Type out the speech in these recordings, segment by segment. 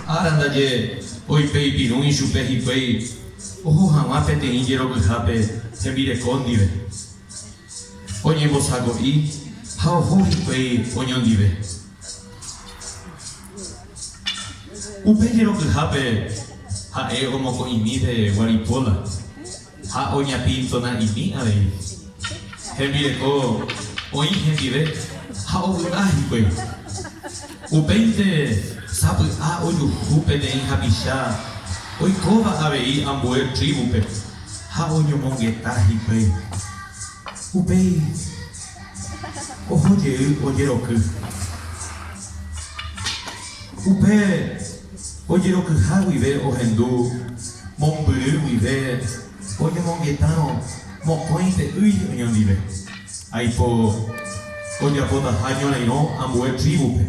Ára ndaje oipeipirũ ichupe hikuái oho hag̃ua peteĩ jerokyhápe hembireko ndive. Oñembosako'i ha oho hikuái oñondive. Upe jerokyhápe ha'e omokõ'imi pe guaripóla ha oñapintona'imi avei. Hembireko oĩ hendive ha ovy'a hikuái. Upéinte sapy'a ojuhu peteĩ hapicha oikóva avei ambue trívupe ha oñomongeta hikuái. Upéi oho jey ojeroky. Upe ojerokyha guive ohendu mombyry guive oñomongetárõ mokõi te'ýi oñondive. Aipo ojapotaha ñorairõ ambue trívupe.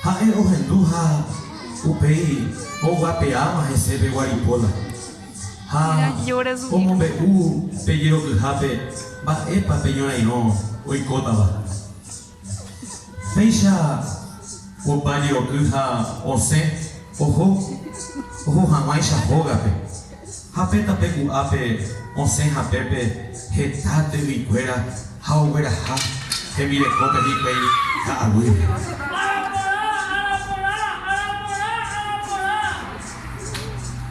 Ha'e ohendu ha upéi oguapeáma hese pe guaripóla. Ha omombe'u pe jerokyhápe mba'épa pe ñorairõ oikótava. Péicha opa jeroky ha osẽ oho oho hag̃uáicha hógape, ha pe tape ku'ápe osẽ hapépe heta tyvykuéra ha ogueraha hembirekópe hikuái ka'aguýre.